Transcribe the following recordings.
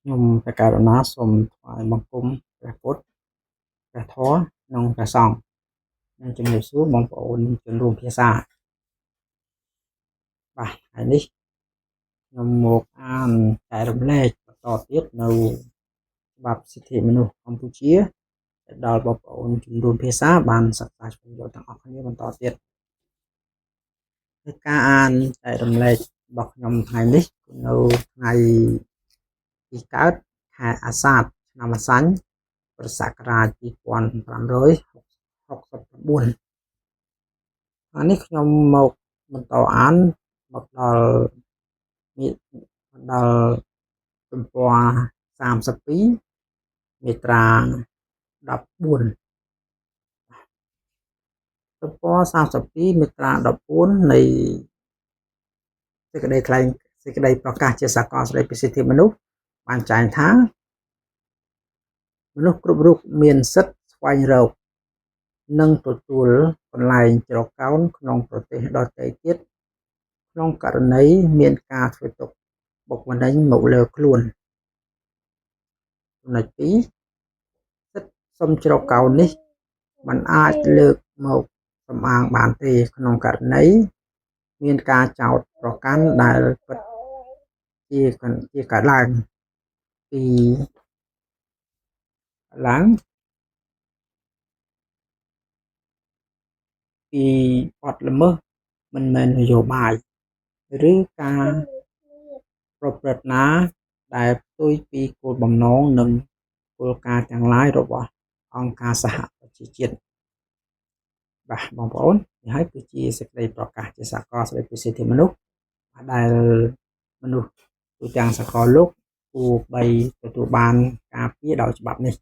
ខ្ញុំព្រះករុណាសូមថ្វាយបង្គំព្រះពុទ្ធព្រះធម៌និងព្រះសង្ឃនិងជំរាបសួរបងប្អូនជនរួមភាសាបាទថ្ងៃនេះខ្ញុំមកអានចែករំលែកបន្តទៀតនៅច្បាប់សិទ្ធិមនុស្សកម្ពុជាដល់បងប្អូនជំរួមភាសាបានសិក្សាស្វែងយល់ទាំងអស់គ្នាបន្តទៀតការអានចែករំលែករបស់ខ្ញុំថ្ងៃនេះគឺនៅថ្ងៃទីកើតខែអាសាឍឆ្នាំម្សាញ់ពុទ្ធសករាជ2569ថ្ងៃនេះខ្ញុំមកបន្តអានមកដល់ដល់ទំព័រ32មាត្រា14ទំព័រ32មាត្រា14នៃសេចក្តីថ្លែងសេចក្តីប្រកាសជាសកលស្តីពីសិទ្ធិមនុស្សបានចែងថាមនុស្សគ្រប់រូបមានសិទ្ធិស្វែងរកនិងទទួលកន្លែងជ្រកកោនក្នុងប្រទេសដទៃទៀតក្នុងករណីមានការធ្វើទុក្ខបុកម្នេញមកលើខ្លួនចំណុច2សិទ្ធិសុំជ្រកកោននេះមិនអាចលើកមកសំអាងបានទេក្នុងករណីមានការចោទប្រកាន់ដែលពិតជាកើតឡើងពីឡើងពីបទល្មើសមិនមែននយោបាយឬការប្រព្រឹត្តណាដែលផ្ទុយពីគោលបំណងនិងគោលការណ៍ទាំងឡាយរបស់អង្គការសហប្រជាជាតិបាទបងប្អូននេះហើយគឺជាសេចក្តីប្រកាសជាសកលស្តីពីសិទ្ធិមនុស្សដែលមនុស្សទូទាំងសកលលោកគួរបីទទួលបានការពារដោយច្បាប់នេះ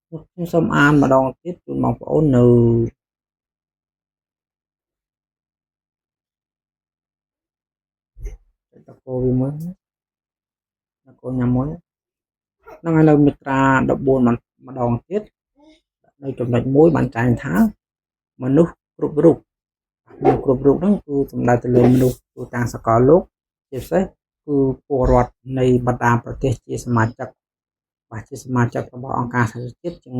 ខ្ញុំសូមអានម្ដងទៀតជូនបងប្អូននៅតកោវាមួយតកោញ៉ាំមួយហ្នឹងហើយនៅមាត្រា14ម្ដងទៀតនៅចំណុច1បានចែងថាមនុស្សគ្រប់រូបមនុស្សគ្រប់រូបហ្នឹងគឺសំដៅទៅលើមនុស្សទូទាំងសកលលោកជាពិសេសគឺពលរដ្ឋនៃបណ្ដាប្រទេសជាសមាជិកបាទជាសមាជិករបស់អង្គការសហប្រជាជាតិជាង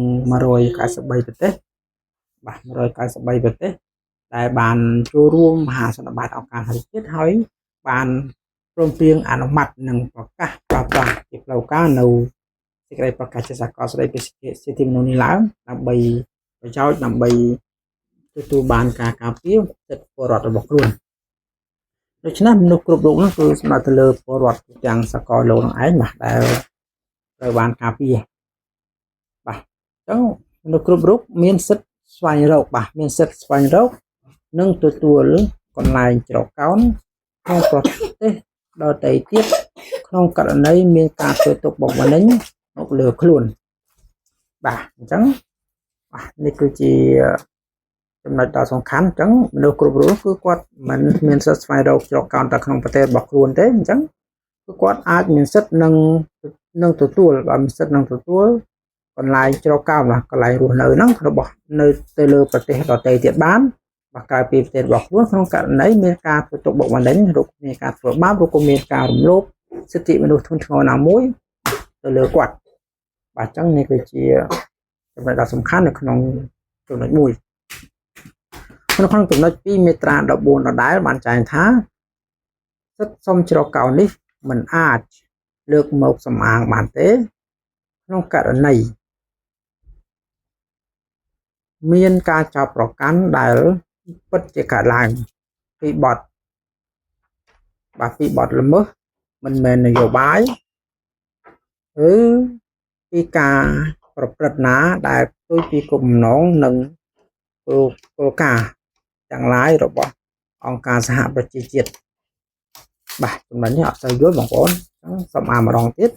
193ប្រទេសបាទ193ប្រទេសដែលបានចូលរួមមហាសន្និបាតអង្គការសហប្រជាជាតិហើយបានព្រមព្រៀងអនុម័តនិងប្រកាសប្រើប្រាស់ជាផ្លូវការនៅសេចក្តីប្រកាសជាសកលស្តីពីសិទ្ធិមនុស្សនេះឡើងដើម្បីប្រយោជន៍ដើម្បីទទួលបានការការពារសិទ្ធិពលរដ្ឋរបស់ខ្លួនដូច្នេះមនុស្សគ្រប់រូបនោះគឺសម្រាប់ទៅលើពលរដ្ឋទាំងសកលលោកនឹងឯងបាទដែលត្រូវបានការពារបាទអញ្ចឹងមនុស្សគ្រប់រូបមានសិទ្ធិស្វែងរកបាទមានសិទ្ធិស្វែងរកនិងទទួលកន្លែងជ្រកកោនក្នុងប្រទេសដទៃទៀតក្នុងករណីមានការធ្វើទុក្ខបុកម្នេញមកលើខ្លួនបាទអញ្ចឹងបាទនេះគឺជាចំណុចដ៏សំខាន់អញ្ចឹងមនុស្សគ្រប់រូបគឺគាត់មិនមានសិទ្ធិស្វែងរកជ្រកកោនតែក្នុងប្រទេសរបស់ខ្លួនទេអញ្ចឹងគឺគាត់អាចមានសិទ្ធិនឹងទទួលបាទមានសិទ្ធិនឹងទទួលកន្លែងជ្រកកោនបាទកន្លែងរស់នៅហ្នឹងរបស់នៅទៅលើប្រទេសដទៃទៀតបានបាទក្រៅពីប្រទេសរបស់ខ្លួនក្នុងករណីមានការធ្វើទុក្ខបុកម្នេញឬមានការធ្វើបាបឬក៏មានការរំលោភសិទ្ធិមនុស្សធ្ងន់ធ្ងរណាមួយទៅលើគាត់បាទអញ្ចឹងនេះគឺជាចំណុចដ៏សំខាន់នៅក្នុងចំណុចមួយក្នុងចំណុច2មាត្រា14ដដែលបានចែងថាសិទ្ធិសុំជ្រកកោននេះមិនអាចលើកមកសំអាងបានទេក្នុងករណីមានការចោទប្រកាន់ដែលពិតជាកើតឡើងពីបទបាទពីបទល្មើសមិនមែននយោបាយឬពីការប្រព្រឹត្តណាដែលផ្ទុយពីគោលបំណងនិងគោលការណ៍ទាំងឡាយរបស់អង្គការសហប្រជាជាតិបាទចំណុចនេះអត់សូវយល់បងប្អូនអញ្ចឹងសូមអានម្ដងទៀត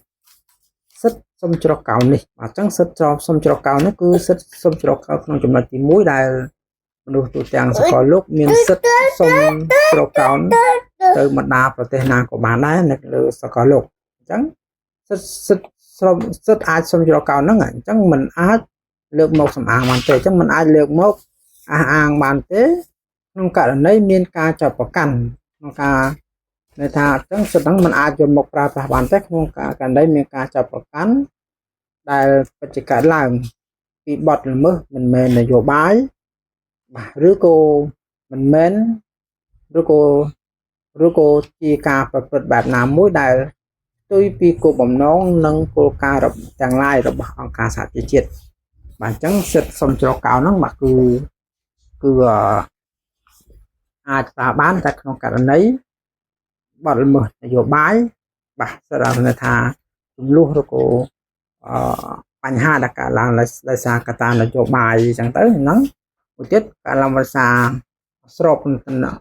សិទ្ធិសុំជ្រកកោននេះបាទអញ្ចឹងសិទ្ធិសុំជ្រកកោននេះគឺសិទ្ធិសុំជ្រកកោនក្នុងចំណុចទី1ដែលមនុស្សទូទាំងសកលលោកមានសិទ្ធិសុំជ្រកកោនទៅបណ្ដាប្រទេសណាក៏បានដែរនៅលើសកលលោកអញ្ចឹងសិទ្ធិសិទ្ធិអាចសុំជ្រកកោនហ្នឹងអញ្ចឹងมันអាចលើកមកសំអាងបានទេអញ្ចឹងมันអាចលើកមកអះអាងបានទេក្នុងករណីមានការចោទប្រកាន់ក្នុងការ ន័យថាអញ្ចឹងសិទ្ធិហ្នឹងมันអាចយកមកប្រើប្រាស់បានទេក្នុងការករណីមានការចាប់ប្រកាន់ដែលពិតជាកើតឡើងពីបទល្មើសមិនមែននយោបាយបាទឬក៏មិនមែនឬក៏ឬក៏ជាការប្រព្រឹត្តបែបណាមួយដែលផ្ទុយពីគោលបំណងនិងគោលការណ៍ទាំងឡាយរបស់អង្គការសហប្រជាជាតិបាទអញ្ចឹងសិទ្ធិសុំជ្រកកោនហ្នឹងបាទគឺគឺអាចប្រើបានតែក្នុងករណីបទល្មើសនយោបាយបាទសម្រាប់ថាចំនួនឬក៏អឺបញ្ហាដែលកើតឡើងដោយសារកត្តានយោបាយអញ្ចឹងទៅហ្នឹងមួយទៀតកើតឡើងដោយសារស្របនឹង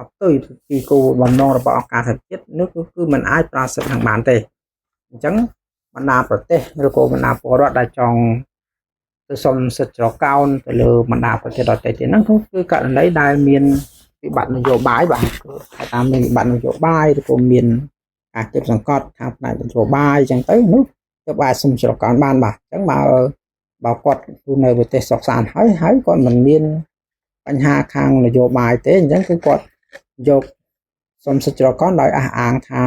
ផ្ទុយពីគោលបំណងរបស់អង្គការសហជាតិនោះគឺគឺมันអាចប្រើសិទ្ធិនឹងបានទេអញ្ចឹងបណ្ដាប្រទេសឬក៏បណ្ដាពលរដ្ឋដែលចង់ទៅសុំសិទ្ធិជ្រកកោនទៅលើបណ្ដាប្រទេសដទៃទៀតហ្នឹងគឺករណីដែលមានវិបត្តិនយោបាយបាទគឺថាមានវិបត្តិនយោបាយឬក៏មានការគៀបសង្កត់ខាងផ្នែកនយោបាយអញ្ចឹងទៅនោះទើបអាចសុំជ្រកកោនបានបាទអញ្ចឹងបើបើគាត់នៅប្រទេសសុខសាន្តហើយហើយគាត់មិនមានបញ្ហាខាងនយោបាយទេអញ្ចឹងគឺគាត់យកសុំសិទ្ធិជ្រកកោនដោយអះអាងថា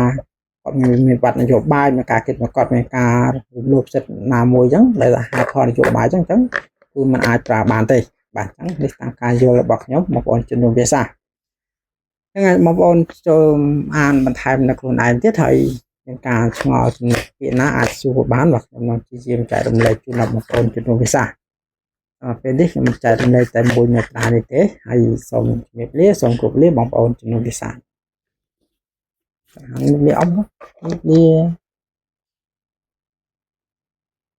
គាត់មានវិបត្តិនយោបាយមានការគៀបសង្កត់មានការរំលោភសិទ្ធិណាមួយអញ្ចឹងដែលហេតុផលនយោបាយអញ្ចឹងអញ្ចឹងគឺมันអាចប្រើបានទេបាទអញ្ចឹងនេះតាមការយល់របស់ខ្ញុំបងប្អូនជំនុំវាសាហ្នឹងហើយបងប្អូនចូលអានបន្ថែមនៅខ្លួនឯងទៀតហើយមានការឆ្ងល់ចំណុចពាក្យណាអាចសួរបានបាទខ្ញុំនឹងព្យាយាមចែករំលែកជូនដល់បងប្អូនជំនុំវាសាពេលនេះខ្ញុំចែករំលែកតែមួយមាត្រានេះទេហើយសូមជំរាបលាសូមគោរពលាបងប្អូនជំនុំវាសាលាអមលា។